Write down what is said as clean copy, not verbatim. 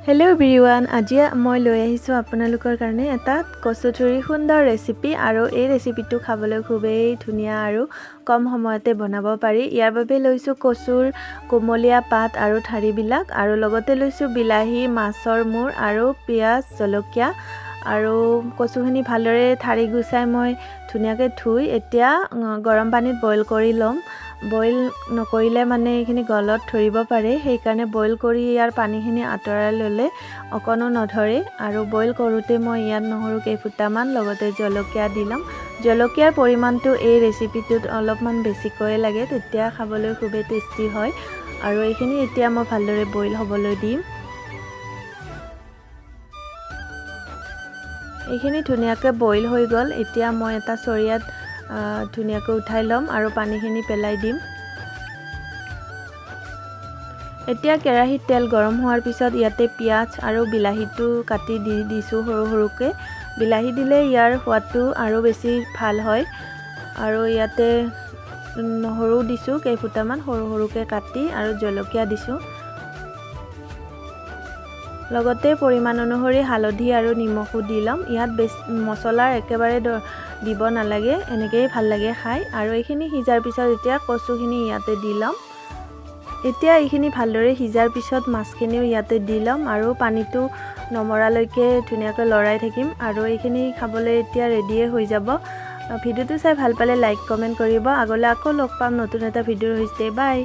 Hello' everyone, আজি মই লৈ আহিছোঁ আপোনালোকৰ কাৰণে এটা কচুথুৰি সুন্দৰ ৰেচিপি। আৰু এই ৰেচিপিটো খাবলৈ খুবেই ধুনীয়া আৰু কম সময়তে বনাব পাৰি। ইয়াৰ বাবে লৈছোঁ কচুৰ কুমলীয়া পাত আৰু ঠাৰিবিলাক আৰু লগতে লৈছোঁ বিলাহী, মাছৰ মূৰ আৰু পিঁয়াজ, জলকীয়া। আৰু কচুখিনি ভালদৰে ঠাৰি গুচাই মই ধুনীয়াকৈ ধুই এতিয়া গৰম পানীত বইল কৰি ল'ম। বইল নকৰিলে মানে এইখিনি গলত ধৰিব পাৰে, সেইকাৰণে বইল কৰি ইয়াৰ পানীখিনি আঁতৰাই ল'লে অকণো নধৰে। আৰু বইল কৰোঁতে মই ইয়াত নহৰু কেইফুটামান, লগতে জলকীয়া দি ল'ম। জলকীয়াৰ পৰিমাণটো এই ৰেচিপিটোত অলপমান বেছিকৈয়ে লাগে, তেতিয়া খাবলৈ খুবেই টেষ্টি হয়। আৰু এইখিনি এতিয়া মই ভালদৰে বইল হ'বলৈ দিম। এইখিনি ধুনীয়াকৈ বইল হৈ গ'ল। এতিয়া মই এটা চৰিয়াত ধুনীয়াকৈ উঠাই ল'ম আৰু পানীখিনি পেলাই দিম। এতিয়া কেৰাহীত তেল গৰম হোৱাৰ পিছত ইয়াতে পিঁয়াজ আৰু বিলাহীটো কাটি দি দিছোঁ সৰু সৰুকৈ। বিলাহী দিলে ইয়াৰ সোৱাদটো আৰু বেছি ভাল হয়। আৰু ইয়াতে নহৰু দিছোঁ কেইফুটামান সৰু সৰুকৈ কাটি আৰু জলকীয়া দিছোঁ, লগতে পৰিমাণ অনুসৰি হালধি আৰু নিমখো দি ল'ম। ইয়াত বেছি মছলাৰ একেবাৰে দিব নালাগে, এনেকৈয়ে ভাল লাগে খাই। আৰু এইখিনি সিজাৰ পিছত এতিয়া কচুখিনি ইয়াতে দি ল'ম। এতিয়া এইখিনি ভালদৰে সিজাৰ পিছত মাছখিনিও ইয়াতে দি ল'ম আৰু পানীটো নমৰালৈকে ধুনীয়াকৈ লৰাই থাকিম। আৰু এইখিনি খাবলৈ এতিয়া ৰেডিয়ে হৈ যাব। ভিডিঅ'টো চাই ভাল পালে লাইক, কমেণ্ট কৰিব। আগলৈ আকৌ লগ পাম নতুন এটা ভিডিঅ'ৰ সৈতে। বাই।